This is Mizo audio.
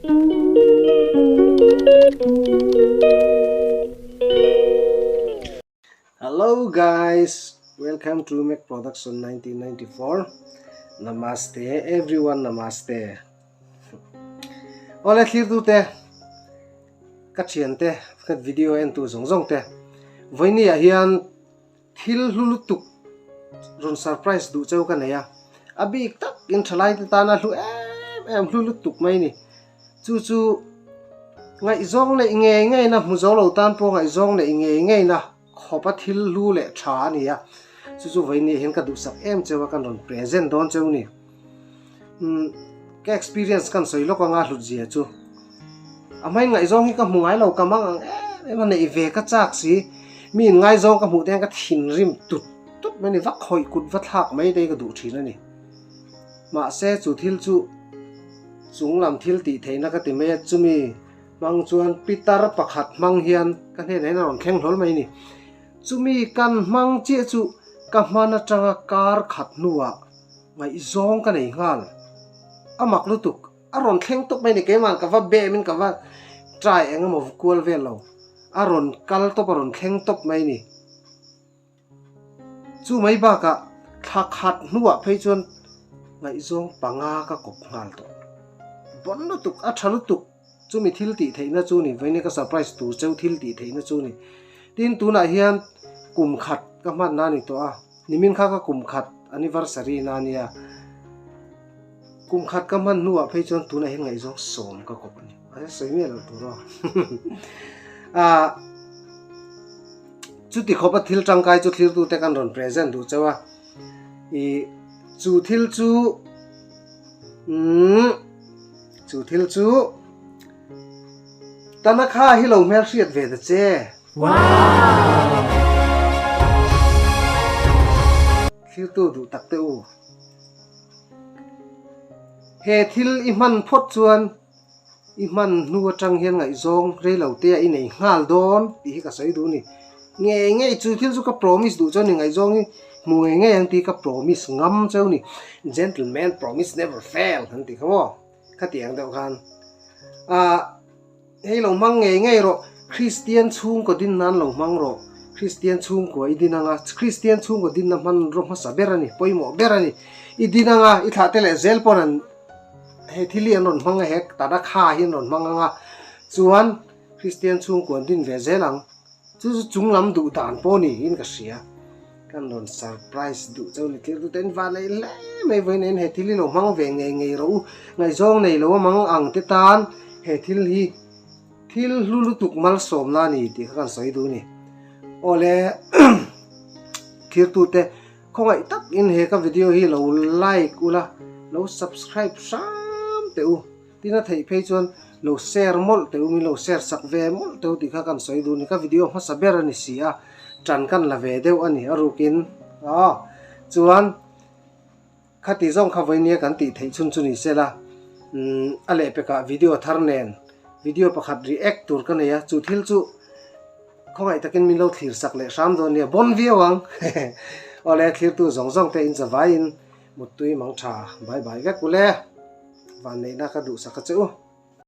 Hello guys, welcome to Mac Production 1994. Namaste everyone, namaste. Ole thlir tu te ka thian te ka video en tu zawng zawng te vawinia hian Thil hlu lutuk rawn surprise duh cheu ka nei a, a bik tak in thalai te tana hlu em em hlu lutuk mai ni. Chu chu ngaihzawng neih ngei ngei na hmu zo lo tan pawh ngaihzawng neih ngei ngei na khawpa thil hlu leh tha a ni a, chu chu vawinia hian ka duhsak em cheu a kan rawn present dawn cheu ni. Umm ka experience kan sawi lawk anga hlut zia chu a hmain ngaihzawng hi ka hmu ngai lo ka mang ang em em a neih ve ka chak si mi in ngaizawng ka hmuh te hian ka thinrim tut tut mai a ni va khawih kut va thlak mai te hi ka duh thin a ni mahse chu thil chu chung lam thil tih theihna ka ti mai a chumi hmang chuan pitar pakhat hmang hian ka hnenah hian a rawn thleng hlawl mai a ni chumi kan hmang chiah chu ka hman atanga kar khat hnuah. Ngaihzawng ka nei nghal. A mak lutuk. A rawn thleng tawp mai ni keimah ka va bem in ka va try eng emaw kual vel lo. A rawn kal tawp a rawn thleng tawp mai ni. Chu mai bakah thla khat hnuah phei chuan ngaihzawng panga ka kawp nghal tawh. Bon lutuk, a tha lutuk. Chumi thil tih theihna chu ni, vawiin ka surprise tur cheu thil tih theihna chu ni. Tin tunah hian kum khat ka hmanna a ni tawh a. Nimin kha ka kum khat anniversary na ania, kum khat ka hman hnuah phei chuan tunah hian ngaihzawng sawm ka kawp a ni. A sawi miah lo tur aw. Ah, chuti khawpa thil tangkai chu thlirtute kan rawn present duh chauh a. I chu thil chu umm chu thil chu Tanakha hi lo hmelhriat ve ta che. Thiltu duh tak te u. He thil i hman phawt chuan i hman hnu atang hian ngaihzawng rei lo te a i nei nghal dawn tih hi ka sawi duh a ni. Ngei ngei chu thil chu ka promise duh chuan ni ngaihzawng hi hmu ngei ngei ang tih ka promise ngam cheu ni. Gentleman promise never fail an tih kha maw khatiang deuh khan. Ah. Hei lo hmang ngei ngei rawh, Kristian chhungkaw din nan lo hmang rawh, Kristian chhungkua i din anga, Kristian chhungkaw dinna hmanraw hmasa ber a ni, pawimawh ber a ni. I din anga, i thlah te leh zel pawn an he thil hi an rawn hmang a, he tana kha hi an rawn hmang anga, chuan Kristian chhungkua an din ve zel ang. Chu chu chunglam duh dan pawh niin ka hria. Kan rawn surprise duh chauh ni thil tute in van ei hle mai vawiin in he thil hi lo hmang ve ngei ngei rawh u. Ngaihzawng nei lo a mang ang te tan he thil hi thil hlu lutuk malsawmna a ni tih kha kan sawi duh a ni. Awle thirtute khawngaih tak in he ka video hi lo like ula lo subscribe hram teh u. Tin a theih phei chuan lo share mawlh teh u, min lo share sak ve mawlh teh u tih kha kan sawi duh a ni. Ka video hmasa ber a ni si a, tan kan la ve deuh a ni a rukin aw. Chuan khati zawng kha vawinia kan tih theih chhun chu ni se la, umm a lehpekah video thar nen video pakhat react tur ka nei a, chu thil chu khawngaih takin min lo thlir sak leh hram dawn nia, bon viau ang. Awle thlirtu zawng zawng te inzavaiin muttui mang tha, bye bye vek ule. Vanneihna ka duhsak a che u.